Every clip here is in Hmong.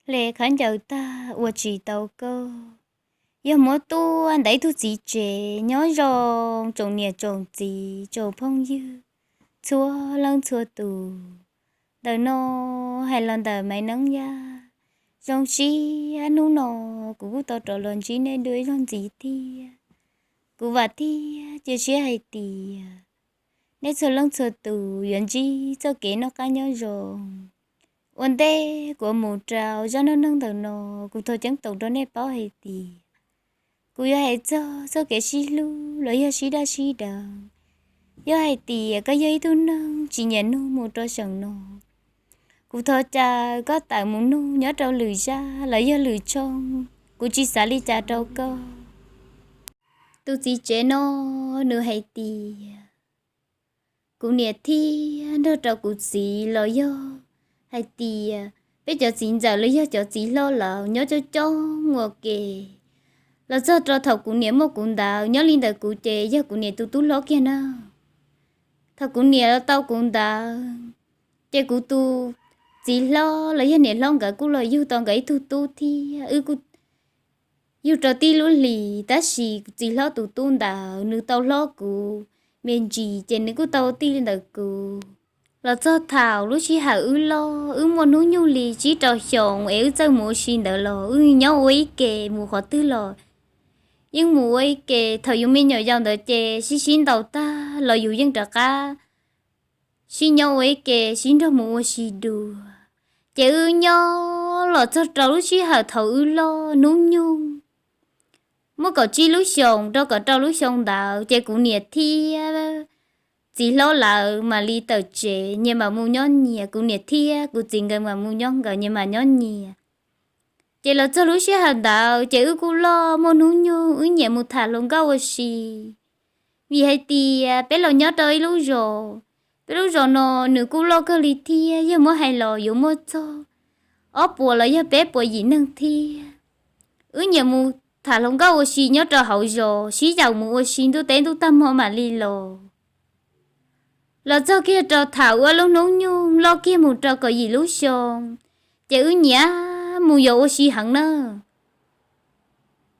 Hle khaub ncaws tag ua tsis tau koj, yog muab tuaj ntawm ib tug txiv tsev nyob zoo tsoom niam tsoom txiv tsoom phooj ywg txhua leej txhua tus. Ntawm no hais los ntawm Maiv Neeb Yaj. Zoo siab hnub no kuv kuj tau rov los ntsib nej dua ib zaug ntxiv thiab. Kuv vam thiab cia siab hais tias nej txhua leej txhua tus yuav ntsib txoj kev noj qab nyob zoo. Ua ntej kuv mus rau zaj neej neeg ntawm no, kuv thov ceeb toom rau nej paub hais tias kuv yuav hais txog txoj kev sib hlub los yog sib daj sib deev. Yog hais tias koj yog ib tug neeg tsis nyiam nug mus rau saum no, kuv thov caw koj tawm mus nug nyob rau lwm zaj los yog lwm tshooj, kuv tsis xav li cas rau koj. Tus txiv tsev no nws hais tias kuv niam thiab nrog rau kuv txiv los yog hais tias peb cov txiv ntxawm los yog cov txiv hlob lawv nyob coob coob ua ke. Los txog rau thaum kuv niam muaj kuv ntawd, nyob li ntawm kuv ces yog kuv niam tus tub hlob kiag na. Thaum kuv niam los tau kuv ntawd, ces kuv tus txiv hlob los yog niam hlob nkawd kuj los yug tau nkawd ib tug tub thiab, wb kuj yug rau tib lub hlis, tab sis txiv hlob tus tub ntawd nws tau hlob kuv me ntsis ces nws kuj tau tij ntawm kuv. Los txog thaum lub sij hawm wb loj, wb muaj hnub nyoog li tsib rau xyoos es wb txawj mus ua si ntawd los wb nyob ua ib ke mus qhov twg los yeej mus ua ib ke. Thaum yus me nyuam yaus ntawd ces sib sib ntaus tag los yus yeej rov qab sib nyob ua ib ke sib nrog mus ua si dua. Ces wb nyob los txog rau lub sij hawm thaum wb loj hnub nyoog, muaj kaum tsib lub xyoos rau kaum rau lub xyoo ntawd ces kuv niam thiab txiv hlob lawv mam li tawm tsev, nyias mam mus nyob nyias, kuv niam thiab kuv txiv nkawd mam mus nyob nkawd, nyias mam nyob nyias. Ces los txog lub sij hawm ntawd ces wb kuj loj muaj hnub nyoog, wb nyiam mus tham hluas nkauj ua si. Vim hais tias peb los nyob rau ib lub zos, peb lub zos no nws kuj loj kawg li thiab, yog muab hais los yuav muaj txog ob puas los yog peb puas yim neeg thiab. Wb nyiam mus tham hluas nkauj ua si nyob rau hauv zos, sib yaum mus ua si ntuj teb ntuj tag hmo mam li los. Los txog kiag rau thaum wb lub hnub nyoog loj kiag mus rau kaum yim lub xyoo, ces wb nyiam mus yos ua si heev na.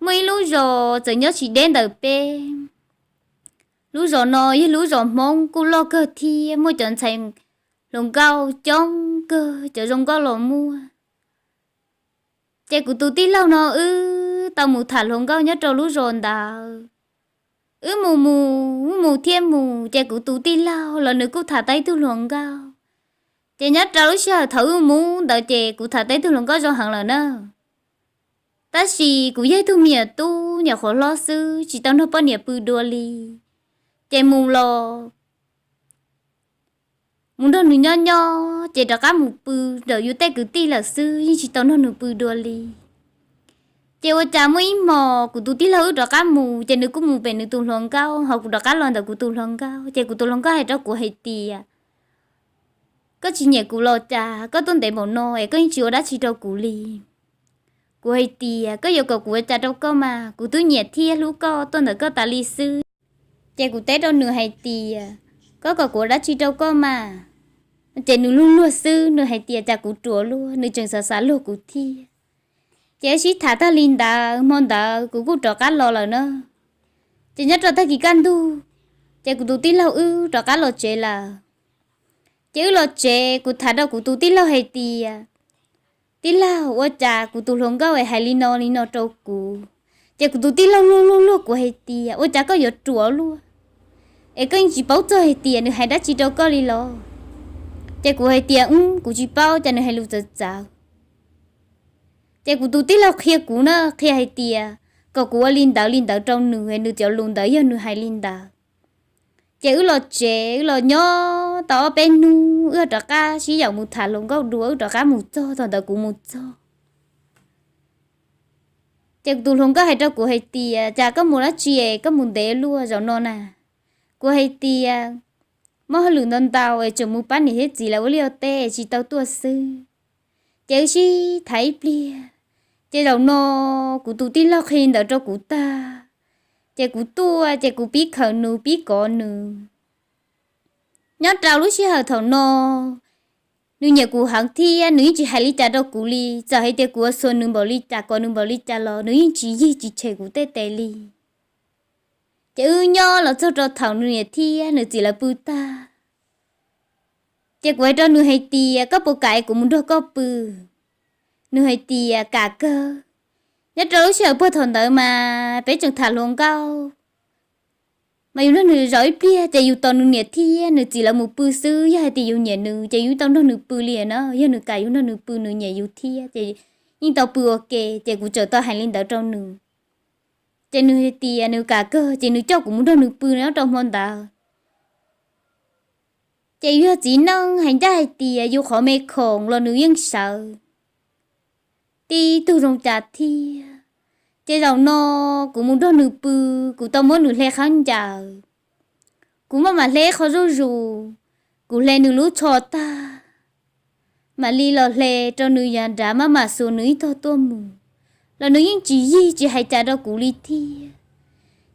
Muaj ib lub zos txawm nyob tsis deb ntawm peb. Lub zos no yog lub zos Hmoob kuj loj kawg thiab, muaj cov ntxhais hluas nkauj coob kawg, cov zoo nkauj los muaj. Ces kuv tus tij laug no wb tau mus tham hluas nkauj nyob rau lub zos ntawd. Wb mus mus, wb mus thiab mus, ces kuv tus tij laug los nws kuj tham tau ib tug hluas nkauj. Ces nyob rau lub sij hawm thaum wb mus ntawd ces kuv tham tau ib tug hluas nkauj zoo heev lawm na. Tab sis kuv yog ib tug me nyuam tub nyuam qhuav hlob xwb, tsis tau nrog poj niam pw dua li. Ces mus los mus nrog nws nyob nyob ces rov qab mus pw ntawm yus tej kwv tij lawm xwb, yeej tsis tau nrog nws pw dua li. Ces ua cas muaj ib hmo kuv tus tij laug wb rov qab mus, ces nws kuj mus pem nws tus hluas nkauj, ho kuv rov qab los ntawm kuv tus hluas nkauj. Ces kuv tus hluas nkauj hais rau kuv hais tias, koj tsis nyiam kuv los cas, koj tuaj ntev npaum no es koj yeej tsis ua dab tsi rau kuv li. Kuv hais tias, koj yuav kom kuv ua cas rau koj mas, kuv twb nyiam thiab hlub koj tuaj ntawm koj tas li xwb. Ces kuv teb rau nws hais tias, koj kom kuv ua dab tsi rau koj mas? Ces nws luag luag xwb, nws hais tias cas kuv ruam luaj, nws tseem xav xav luag kuv thiab. Ces wb sib tham tag li ntawd, hmo ntawd kuv kuj rov qab los lawm na. Ces nyob rau tag kis kaj ntug, ces kuv tus tij laug wb rov qab los tsev lawm. Ces wb los tsev, kuv tham rau kuv tus tij laug hais tias, tij laug, ua cas kuv tus hluas nkauj es hais li no li no rau kuv? Ces kuv tus tij laug luag luag luag kuv hais tias, ua cas koj yuav ruam luaj, es koj yeej tsis paub txog hais tias nws hais dab tsi rau koj li los? Ces kuv hais tias, ub, kuv tsis paub, cas nws hais lus txawv txawv. Ces kuv tus tij laug qhia kuv na, qhia hais tias kom kuv ua li ntawd li ntawd rau nws, nws cov lus ntawd yog nws hais li ntawd. Ces wb los tsev, wb los nyob tau ob peb hnub, wb rov qab sib yaum mus tham hluas nkauj dua, wb rov qab mus txog thaum ntawd kuv mus txog. Ces kuv tus hluas nkauj hais rau kuv hais tias, cas koj mus dab tsi es koj mus ntev luaj zaum no na? Kuv hais tias, muaj hauj lwm ntau ntau es tseem mus pab niam thiab txiv lawv ua liaj ua teb es tsis tau tuaj xwb. Ces wb sib tham ib pliag, ces zaum no kuv tus tij laug qhia li ntawd rau kuv tag, ces kuv tuaj, ces kuv pib khawm nws pib kov nws. Nyob rau lub sij hawm thaum no, nws nyiam kuv heev thiab nws yeej tsis hais li cas rau kuv li. Txawm hais tias kuv ua txhua nws npaum li cas, kom nws npaum li cas los nws yeej tsis yig tsis tshem kuv tej tes li. Ces wb nyob los txog rau thaum nws niam thiab nws txiv lawv pw tag, ces kuv hais rau nws hais tias, koj puas kam es kuv mus nrog koj pw? Nws hais tias kam kawg. Nyob rau lub sij hawm puag thaum ntawd mas peb tseem tham hluas nkauj, mas yus nrog nws zaum ib pliag ces yus tos nws niam thiab nws txiv lawv mus pw xwb. Yog hais tias yus nyiam nws ces yus tau nrog nws pw li na. Yog nws kam yus nrog nws pw, nws nyiam yus thiab ces yeej tau pw ua ke. Ces kuv txawm tau hais li ntawd rau nws. Ces nws hais tias nws kam kawg, ces nws coj kuv mus nrog nws pw nyob rau hmo ntawd. Ces yus yog txiv neej hais ncaj hais tias yus qhov me khoom los nws yeej sawv tib tug zoo cas thiab. Ces zaum no kuv mus nrog nws pw, kuv tau muab nws hle khaub ncaws. Kuv maj mam hle qhov zuj zus, kuv hle nws lub tsho tag, mam li los hle rau nws yav nrad, maj mam xuas nws ib tog tuaj mus, los nws yeej tsis yig tsis hais cas rau kuv li thiab.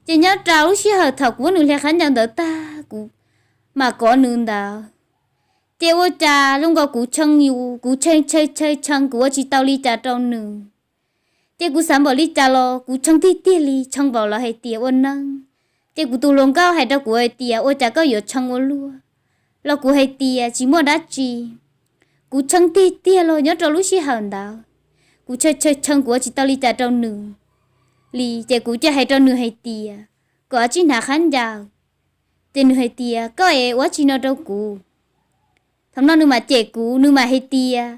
Ces nyob rau lub sij hawm thaum kuv muab nws hle khaub ncaws ntawd tag, kuv mam kov nws ntawd. Ces ua cas zoo nkaus kuv tshee yus, kuv tshee tshee tshee tshee, kuv ua tsis tau li cas rau nws. Ces kuv xav npaum li cas los kuv tshee tiag tiag li, tshee npaum lawv hais tias ua neeb. Ces kuv tus hluas nkauj hais rau kuv hais tias ua cas koj yuav tshee ua luaj, los kuv hais tias tsis muaj dab tsi. Kuv tshee tiag tiag los nyob rau lub sij hawm ntawd, kuv tshee tshee tshee, kuv ua tsis tau li cas rau nws li. Ces kuv cia hais rau nws hais tias kom kav tsij hnav khaub ncaws. Ces nws hais tias koj es ua tsi no rau kuv. Thaum no nws mam cem kuv, nws mam hais tias,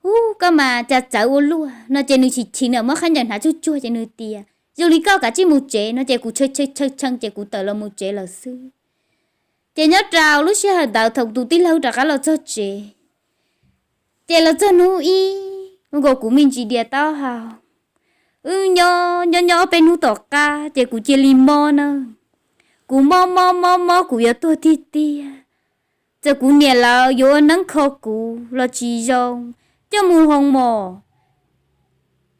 ub, koj mas cas txawv ua luaj no. Ces nws chim chim, nws muab khaub ncaws hnav tsuag tsuag ces nws tias zoo li koj, kav tsij mus tsev no. Ces kuv tshee tshee tshee tshee ces kuv tawm los mus tsev lawm xwb. Ces nyob rau lub sij hawm ntawd thaum tus tij laug rov qab los txog tsev, ces los txog hnub ib, nkaus kuv me ntsis dias taub hau. Wb nyob nyob nyob ob peb hnub tom qab ces kuv cia li mob na. Kuv mob mob mob mob, kuv yuav tuag tiag tiag. Txawm kuv niam lawv yuav ua neeb kho kuv los tsis zoo, coj mus hoo mom,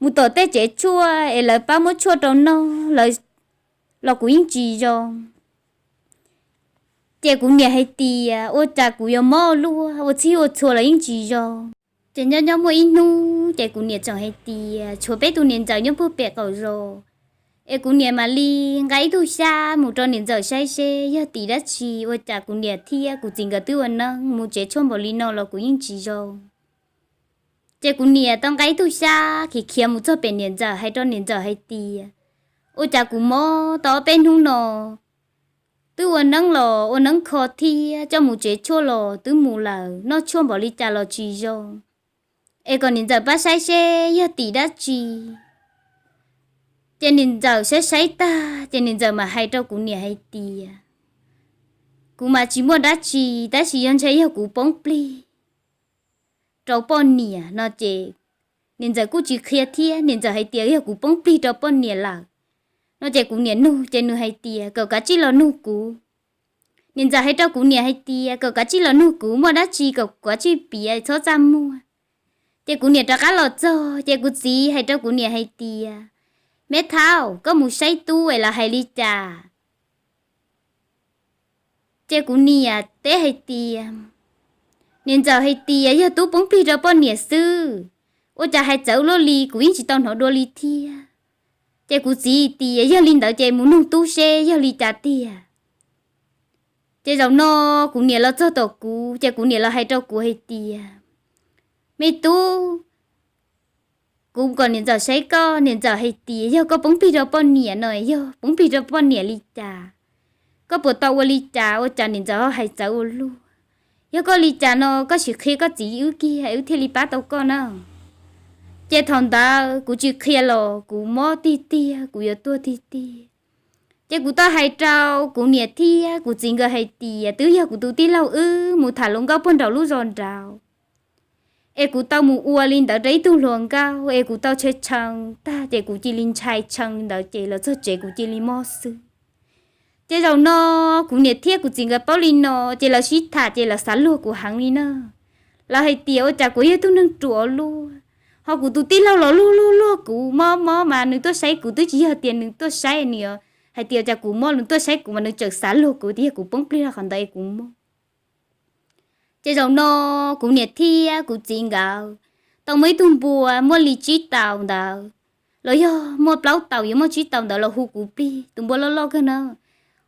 mus tom tej tsev tshuaj es lawv pab muab tshuaj rau noj los kuv yeej tsis zoo. Ces kuv niam hais tias ua cas kuv yuav mob luaj, ua txhij ua txhua los yeej tsis zoo. Ces nyob nyob muaj ib hnub ces kuv niam tseem hais tias tshuav peb tus niam ntxawm nyob puag pem qaum zos, es kuv niam mam li nqa ib tug xyab mus rau niam ntxawm saib seb yog tim dab tsi ua cas kuv niam thiab kuv txiv nkawd twb ua neeb mus tsev tshuaj npaum li no los kuv yeej tsis zoo. Ces kuv niam tau nqa ib tug xyab khiav khiav mus txog pem niam ntxawm hais rau niam ntxawm hais tias ua cas kuv mob tau ob peb hnub no, twb ua neeb los ua neeb kho thiab coj mus tsev tshuaj los twb mus lawm, noj tshuaj npaum li cas los tsis zoo, es kom niam ntxawm pab saib seb yog tim dab tsi. Ces niam ntxawm saib saib tag ces niam ntxawm mam hais rau kuv niam hais tias kuv mas tsis muaj dab tsi, tab sis yog ntshe yog kuv poob plig rau poj niam no. Ces niam ntxawm kuj tsis qhia thiab, niam ntxawm hais tias yog kuv poob plig rau poj niam lawm no. Ces kuv niam nug ces nws hais tias kom kav tsij los nug kuv. Niam ntxawm hais rau kuv niam hais tias kom kav tsij los nug kuv, muaj dab tsi kom kav tsij piav, txhob txaj muag. Ces kuv niam rov qab los txog ces kuv txiv hais rau kuv niam hais tias me thaub, koj mus saib tub es lawv hais li cas? Ces kuv niam teb hais tias niam ntxawm hais tias yog tub poob plig rau poj niam xwb, ua cas hais txawv luaj li, kuv yeej tsis tau hnov dua li thiab. Ces kuv txiv tias yog li ntawd ces mus nug tub seb yog li cas tiag. Ces zaum no kuv niam los txog tom kuv ces kuv niam los hais rau kuv hais tias me tub, kuv kom niam ntxawm saib koj, niam ntxawm hais tias yog koj poob plig rau poj niam no, yog poob plig rau poj niam li cas? Koj puas tau ua li cas ua cas niam ntxawm ho hais txawv ua luaj? Yog koj li cas no koj sim qhia koj txiv wb kiag wb thiaj li pab tau koj na. Ces thaum ntawd kuv tsis qhia los kuv mob tiag tiag, kuv yuav tuag tiag tiag. Ces kuv tau hais rau kuv niam thiab kuv txiv nkawd hais tias twb yog kuv tus tij laug wb mus tham hluas nkauj puag nraum lub zos nraud, es kuv tau mus ua li ntawd rau ib tug hluas nkauj es kuv tau tshee tshee tag ces kuv cia li ntshai tshee li ntawd ces los txog tsev kuv cia li mob xwb. Ces zaum no kuv niam thiab kuv txiv nkawd paub li no ces lawv sib tham ces lawv xav luag kuv heev li na. Lawv hais tias ua cas kuv yog tug neeg ruam luaj, ho kuv tus tij laug los luag luag luag kuv, mob mob mas nws tuaj saib kuv, twb tsis yog tias nws tuaj saib, nws hais tias cas kuv mob, nws tuaj saib kuv mas nws tseem xav luag kuv tias yog kuv poob plig rau qhov ntawd es kuv mob. Ces zaum no kuv niam thiab kuv txiv nkawd tau muaj ib tug npua muaj li tsib tau ntawd, los yog muaj plaub tau yuav muaj tsib tau ntawd los hu kuv plig, tus npua loj loj kawg na.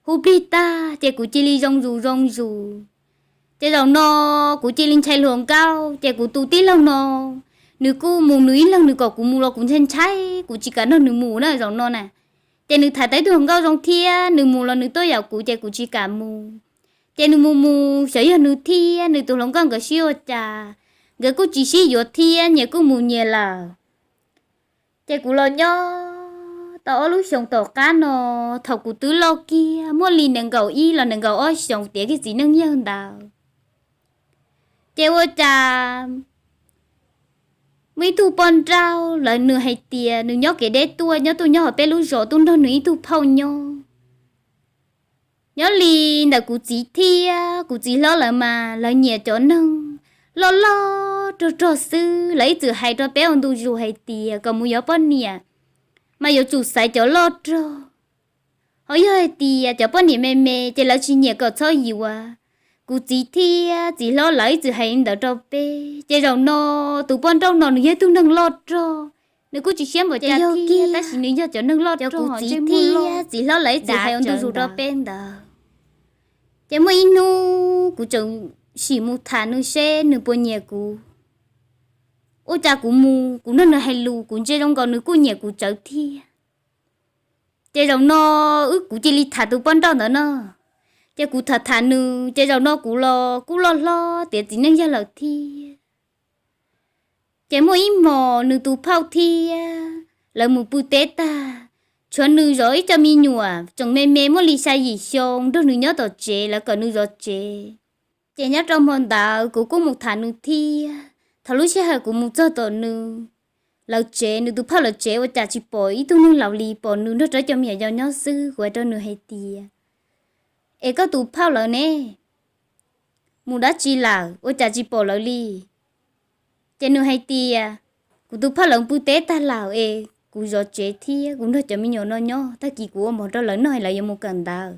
Hu plig tag ces kuv cia li zoo zus zoo zus. Ces zaum no kuv cia li ntshai hluas nkauj, ces kuv tus tij laug no nws kuj mus nws ib leeg, nws kom kuv mus los kuv ntshai ntshai, kuv tsis kam nrog nws mus na zaum no na. Ces nws tham tau ib tug hluas nkauj zoo thiab, nws mus los nws tuaj yaum kuv ces kuv tsis kam mus. Ces nws mus mus xyov yog nws thiab nws tus hluas nkauj nkawd sib ua cas, nkawd kuj tsis sib yuav thiab, nyias kuj mus nyias lawm. Ces kuv los nyob tau ob lub xyoos tom qab no, thaum kuv twb loj kiag muaj li nees nkaum ib los nees nkaum ob xyoos tiav kiag txiv neej yawg ntawd, ces ua cas muaj ib tug poj nrauj lawv, nws hais tias nws nyob kev deb tuaj, nyob tuaj nyob hauv peb lub zos tuaj nrog nws ib tug phauj nyob. Nyob li ntawm kuv txiv thiab kuv txiv hlob lawv mas lawv nyiam cov neeg loj loj rog rog xwb. Lawv ib txwm hais rau peb ua ntu zus hais tias kom mus yuav poj niam mas yuav tsum xaiv cov loj rog. Ho yog hais tias cov poj niam me me ces lawv tsis nyiam kom txhob yuav. Kuv txiv thiab txiv hlob lawv ib txwm hais li ntawd rau peb, ces zaum no tus poj nrauj no nws yog ib tug neeg loj rog, nws kuj tsis siab npaum cas thiab, tab sis nws yog cov neeg loj rog, kuv txiv thiab txiv hlob lawv ib txwm hais ua ntu zus rau peb ntawd. Ces muaj ib hnub kuv tseem sim mus tham nws seb nws puas nyiam kuv. Ua cas kuv mus kuv nrog nws hais lus kuv ntsia zoo nkaus nws kuj nyiam kuv tsawv thiab. Ces zaum no wb, kuv cia li tham tus poj nrauj ntawd no. Ces kuv tham tham nws, ces zaum no kuv los kuj loj hlob tiav txiv neej yawg lawm thiab. Ces muaj ib hmos nws tus phauj thiab lawv mus pw teb tag, tshuav nws zov ib co me nyuam tseem me me muaj li xya yim xyoo nrog nws nyob tom tsev, lawv kom nws zov tsev. Ces nyob rau hmo ntawd kuv kuj mus tham nws thiab. Thaum lub sij hawm kuv mus txog tom nws lawv tsev, nws tus phauj lawv tsev, ua cas tsis pom ib tug neeg laus li, pom nws nrog rau cov me nyuam yaus nyob xwb. Kuv hais rau nws hais tias, es koj tus phauj lawv ne, mus dab tsi lawm ua cas tsis pom lawv li? Ces nws hais tias, kuv tus phauj lawv pw teb tag lawm es kuv zov tsev thiab kuv nrog cov me nyuam no nyob, tag kis kuv ua mov rau lawv noj es lawv yuav mus kawm ntawv.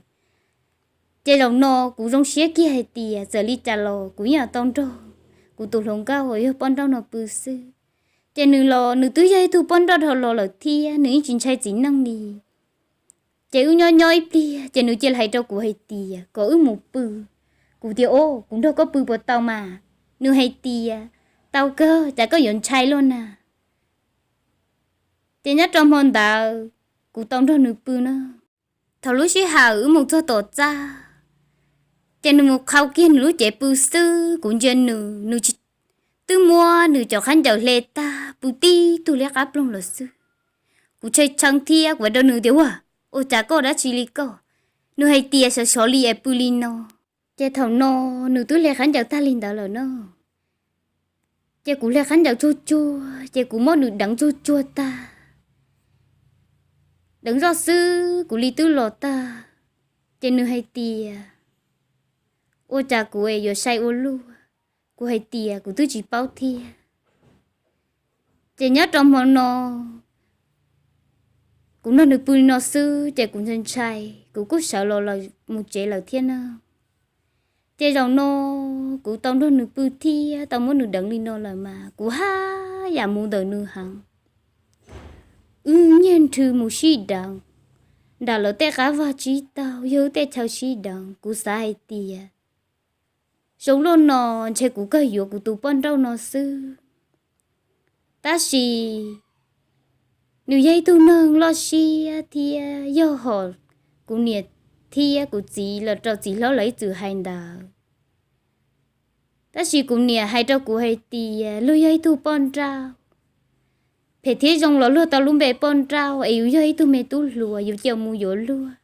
Ces zaum no kuv zoo siab kiag hais tias txawm li cas los kuv yeej tau nrog kuv tus hluas nkauj uas yog poj nrauj no pw xwb. Ces nws los nws twb yog ib tug poj nrauj dhau los lawm thiab, nws yeej tsis ntshai txiv neej li. Ces wb nyob nyob ib pliag ces nws cia li hais rau kuv hais tias kom wb mus pw. Kuv tias, o, kuv nrog koj pw puas tau mas? Nws hais tias, tau kawg, cas koj yuav ntshai luaj na? Ces nyob rau hmo ntawd kuv tau nrog nws pw na. Thaum lub sij hawm wb mus txog tom txaj, ces nws mus qhau kiag nws lub cev pw xwb, kuv ntsia nws, nws twb muab nws cov khaub ncaws hle tag pw tib tug liab qab ploog lawm xwb. Kuv tshee tshee thiab kuv hais rau nws tias, ua, ua cas koj dab tsi li koj? Nws hais tias, sov sov li es pw li no. Ces thaum no nws twb hle khaub ncaws tag li ntawd lawm no. Ces kuv hle khaub ncaws tsuag tsuag ces kuv muab nws deev tsuag tsuag tag, deev zoj xwb kuv li twb los tag. Ces nws hais tias, ua cas kuv es yuav sai ua luaj? Kuv hais tias, kuv twb tsis paub thiab. Ces nyob rau hmo no kuv nrog nws pw li no xwb ces kuv ntshai ntshai, kuv kuj sawv los mus tsev lawm thiab na. Ces zaum no kuv tau nrog nws pw thiab tau muab nws deev li no lawm mas kuv haj yam mus ntawm nws heev. Wb nyiag nrhw mus sib deev nram lawv tej qab vaj tsib taug, yog wb tej chaw sib deev. Kuv xav hais tias zoo luaj no ntshe kuv kawg yuav kuv tus poj nrauj no xwb. Tab sis nws yog ib tug neeg loj siab thiab yog hom kuv niam thiab kuv txiv los rau txiv hlob lawv ib txwm hais ntawd. Tab sis kuv niam hais rau kuv hais tias luag yog ib tug poj nrauj, phem thiab zoo los luag tau lub npe poj nrauj, es yus yog ib tug me tub hluas yus cia mus yuav luag,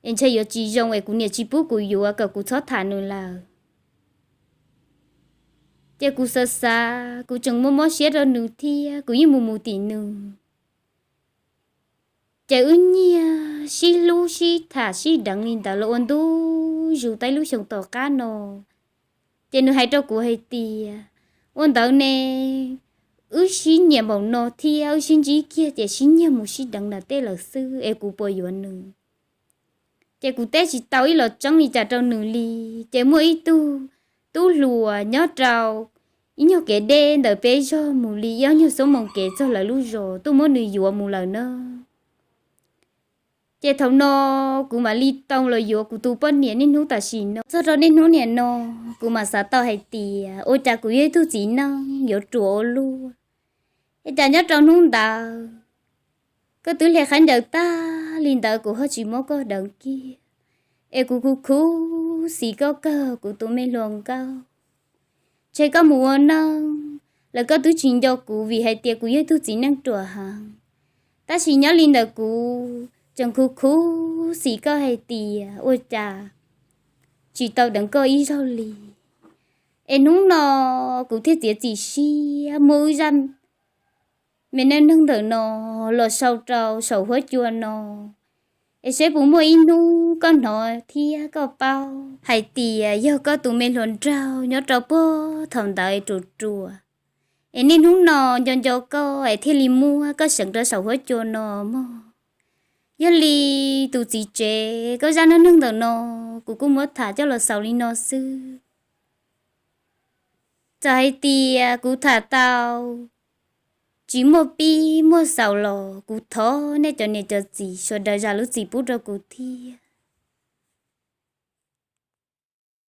es ntshe yuav tsis zoo, es kuv niam tsis pub kuv yuav, kom kuv txhob tham nws lawm. Ces kuv xav xav kuv tseem muaj mob siab rau nws thiab kuv yeej mus mus tim nws. Ces wb nyiag sib hlub sib tham sib deev li ntawd los ua ntu zus tau ib lub xyoos tom qab no. Ces nws hais rau kuv hais tias, ua ntawd ne, wb sib nyiam npaum no thiab wb sib ntsib kiag ces sib nyiag mus sib deev nram tej lawm xwb es kuv puas yuav nws? Ces kuv teb tsis tau ib los tseeb li cas rau nws li. Ces muaj ib tug tub hluas nyob rau ib nyuag kev deb ntawm peb zos mus li ib ob nyuag xuab moos kev txog lawv lub zos tuaj muab nws yuav mus lawm na. Ces thaum no kuv mam li tau los yuav kuv tus poj niam niaj hnub tam sim no. Txog rau niaj hnub niam no, kuv mam xav tau hais tias ua cas kuv yog ib tug txiv neej yuav ruam ua luaj, es cas nyob rau hnub ntawd koj twb hle khaub ncaws tag li ntawd kuv ho tsis muab koj deev kiag, es kuv khuv khuv xim koj kawg kuv tus me hluas nkauj. Ntshe koj mus ua neej lawm koj twb tsis nco kuv vim hais tias kuv yog ib tug txiv neej ruam heev. Tab sis nyob li ntawm kuv tseem khuv khuv xim koj hais tias ua cas tsis tau deev koj ib zaug li. Es hnub no kuv thiaj txiav txim siab muab wb zaj me neej neeg ntawm no los sau rau saum huab cua no, es seb puas muaj ib hnub koj hnov thiab koj paub hais tias yog koj tus me hluas nraug nyob rau puag thaum ntawd ruam ruam, es niaj hnub no nco nco koj es thiaj li muab koj seev rau saum huab cua no mog. Yog li tus txiv tsev, koj zaj neej neeg ntawm no kuv kuj muab tham coj los xaus li no xwb. Txawm hais tias kuv tham tau tsis muaj pib muaj xaus los kuv thov nej cov niam cov txiv sawv daws zam lub txim pub rau kuv thiab.